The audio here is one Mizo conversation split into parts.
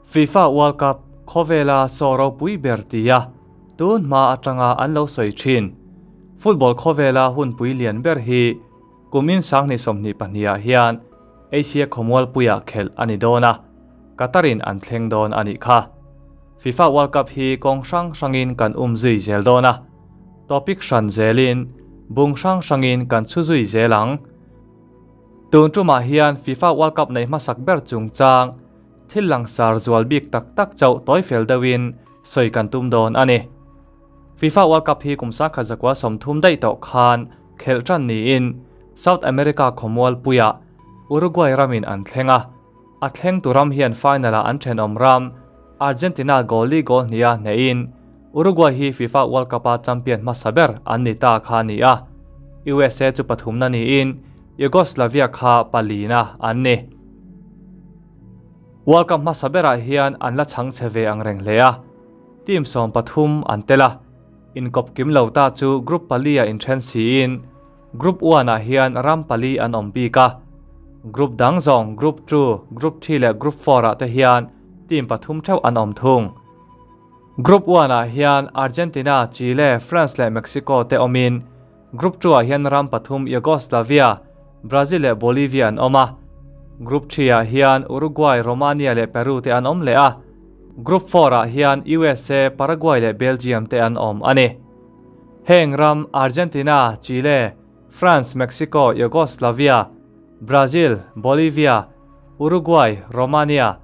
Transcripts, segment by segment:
FIFA World Cup khawvela saw ropui ber tia tun hma atanga an lo sawi thin. Football khawvela hunpui lian ber hi kumin 2022 ah hian Asia khawmualpuiah khelh a ni dawn a, Qatar-in an thleng dawn a nih kha. FIFA World Cup hi kawng hrang hrangin kan um zui zel dawn a, topic hran zelin bung hrang hrangin kan chhu zui zel ang. Tun tumah hian FIFA World Cup neih hmasak ber chungchang thil langsar zual bik tak tak chauh tawi fel deuhin sawi kan tum dawn a ni. FIFA World Cup hi kum 1930 daih tawh khan khelh tan niin South America khawmualpuiah Uruguay ramin an thleng a, a thlengtu ram hian final-ah an thenawm ram Argentina goal li goal hniha hnehin Uruguay hi FIFA World Cup-a champion hmasa ber an ni ta kha a ni a, USA chu pathumna niin Yugoslavia kha palina an ni. World Cup hmasa berah hian an la chhang che ve ang reng hle a, team 13 an tel a, inkawp kim lo ta chu Group pali-ah inthen siin Group 1-ah hian ram pali an awm bik a, Group dang zawng Group 2, Group 3 leh Group 4-ah te hian team pathum theuh an awm thung. Group 1-ah hian Argentina, Chile, France leh Mexico te awmin Group 2-ah hian ram pathum Yugoslavia, Brazil leh Bolivia an awm a. Group 3-ah hian Uruguay, Romania leh Peru te an awm leh a. Group 4-ah hian USA, Paraguay leh Belgium te an awm a ni. Heng ram Argentina, Chile, France, Mexico, Yugoslavia, Brazil, Bolivia, Uruguay, Romania,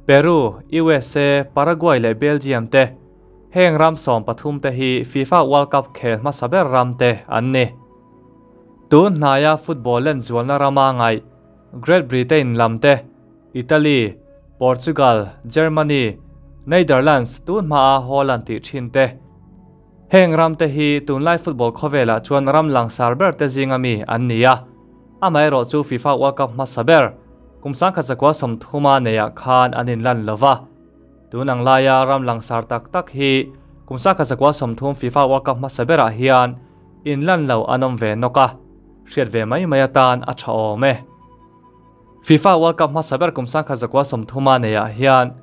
Peru, USA, Paraguay leh Belgium te heng ram 13 te hi FIFA World Cup khel hmasa ber ram te an ni. Tun hnaia football len zualna rama ngaih Great Britain lam te, Italy, Portugal, Germany, Netherlands tun hmaa Holland tih thin te. Heng ram te hi tunlai football khawvelah chuan ram langsar ber te zinga mi an ni a. Amaherawh chu FIFA World Cup hmasa ber kum 1930 neiah khan an inlan lova. Tun ang laia ram langsar tak tak hi kum 1930 FIFA World Cup hmasa berah hian inlan lo an awm ve nawk a, hriat ve mai mai atan a tha awm e. FIFA World Cup hmasa ber kum 1930 neiah hian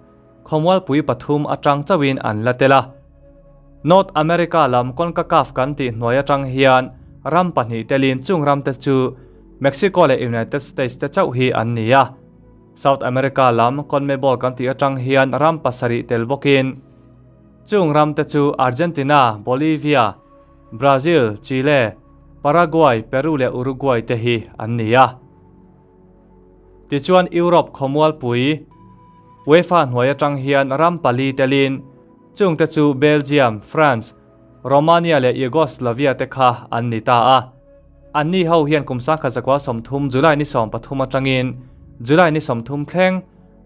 khawmualpui pathum atang chauhin an la tel a. North America lam CONCACAF kan tih hnuai atang hian ram pahnih telin chung ram te chu Mexico leh United States te chauh hi an ni a. South America lam CONMEBOL kan tih atang hian ram pasarih tel bawkin chung ram te chu Argentina, Bolivia, Brazil, Chile, Paraguay, Peru leh Uruguay te hi an ni a. Tichuan Europe khawmualpui UEFA hnuai atang hian ram pali telin chung te chu Belgium, France, Romania leh Yugoslavia te kha an ni ta a. An ni ho hian kum 1930 July ni 13 atangin July ni 30 thleng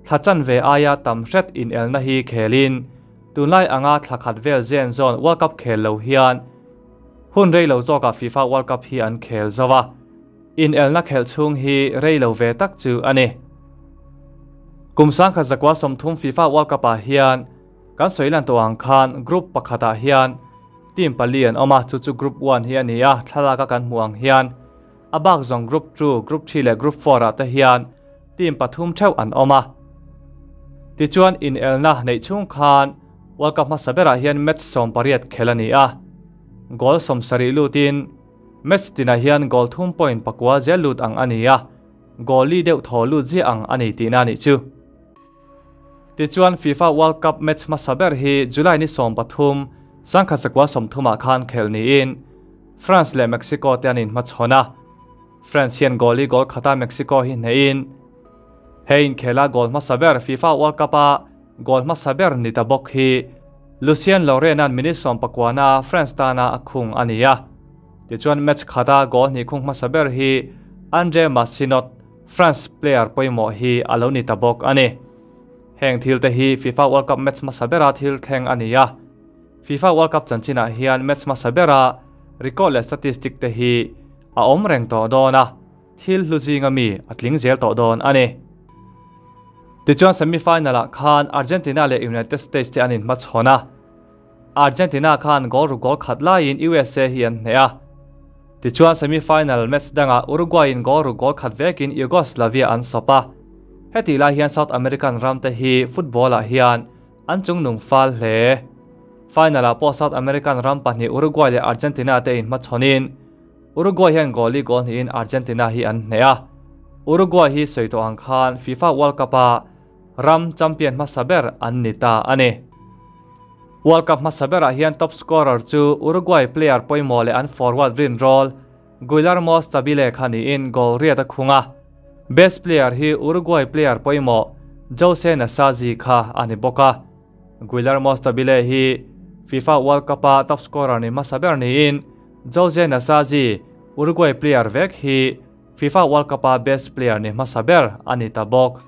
thla chanve aia tam hret inelna hi khelin tunlai anga thla khat vel zen zawn World Cup khel lo hian hun rei lo zawkah FIFA World Cup hi an khel zo a. Inelna khelh chhung hi rei lo ve tak chu a ni. Kum 1930 FIFA World Cup-ah hian kan sawi lan tawh ang khan group pakhatah hian team pali an awm a, chu chu group 1 hi a ni a, thlalaka kan hmuh ang hian a bak zawng group 2, group 3 leh group 4 ah te hian team pathum theuh an awm a. Tichuan inelna neih chhung khan World Cup hmasa berah hian match 18 khel a ni a, goal 70 lutin match tinah hian goal thum point pakua zel lut ang a ni a, goal li deuh thaw lut ziah ang a ni tihna a nih chu. Tichuan FIFA World Cup match hmasa ber hi July ni 13, 1930 ah khan khelh niin France leh Mexico te an inhmachhawn a. France hian goal li goal khata Mexico hi hnehin he inkhela goal hmasa ber FIFA World Cup-a goal hmasa ber ni ta bawk hi Lucien Lorraine-a'n minute 19 a France tana a khung a ni a. Tichuan match khata goal hnih khung hmasa ber hi Andre Massinot, France player pawimawh hi a lo ni ta bawk a ni. Heng thil te hi FIFA World Cup match hmasa bera thil thleng a ni a. FIFA World Cup chanchinah hian match hmasa bera record leh statistic te hi a awm reng tawh dawn a, thil hlu zinga mi a tling zel tawh dawn a ni. Tichuan semi-final-ah khan Argentina leh United States te an inhmachhawn a. Argentina khan goal ru goal khat laiin USA hi an hneh a. Tichuan semi-final match dangah Uruguay in goal ru goal khat vekin Yugoslavia an sawp a. Hetih lai hian South American ram te hi football ah hian an chungnung fal hle. Final ah pawh South American ram pahnih Uruguay leh Argentina te inhmachhawnin Uruguay hian goal li goal hnihin Argentina hi an hneh a. Uruguay hi sawi tawh ang khan FIFA World Cup ah ram champion hmasa ber an ni ta a ni. World Cup hmasa berah hian top scorer chu Uruguay player pawimawh leh an forward rinrawl Guillermo Stabile kha niin goal riat a khung a. Best player hi Uruguay player pawimawh Jose Nasazzi kha a ni bawk a. Guillermo Stabile hi FIFA World Cup-a top scorer ni hmasa ber niin Jose Nasazzi, Uruguay player vek hi FIFA World Cup-a best player ni hmasa ber a ni ta bawk.